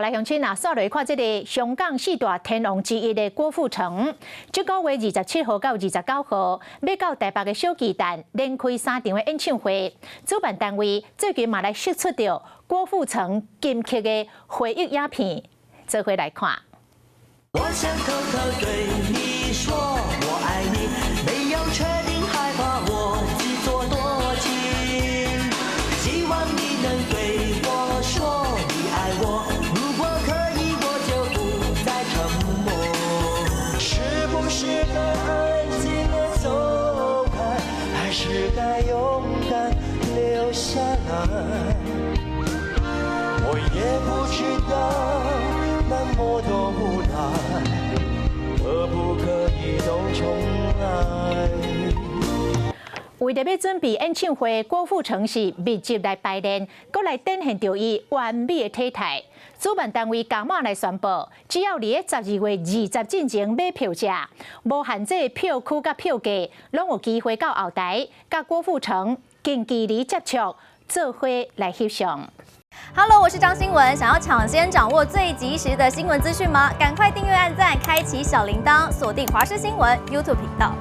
來鄉親啊，煞來看這个香港四大天王之一的郭富城，這个月27號到29號，欲到台北的小巨蛋連開三場的演唱會。主辦單位最近嘛來釋出著郭富城金曲的回憶影片，做伙來看。我想偷偷對你說我愛你，沒有確定，害怕我自作多情，希望你能對我說你愛我，如果可以，我就不再沉默。是不是該安靜的走開，還是該勇敢留下來？我也不知道那麼多無奈，可不可以都重來？為著欲準備演唱會，郭富城是密集來排練，閣來展現著伊完美的體態。主辦單位加碼來宣布，只要佇咧12月20進前買票者，無限制票區佮票價，攏有機會到後台佮郭富城近距離接觸，做伙來翕相。 Hello，我是張新文。想要搶先掌握最及時的新聞資訊嗎？趕快訂閱、按讚、開啟小鈴鐺，鎖定華視新聞 YouTube 頻道。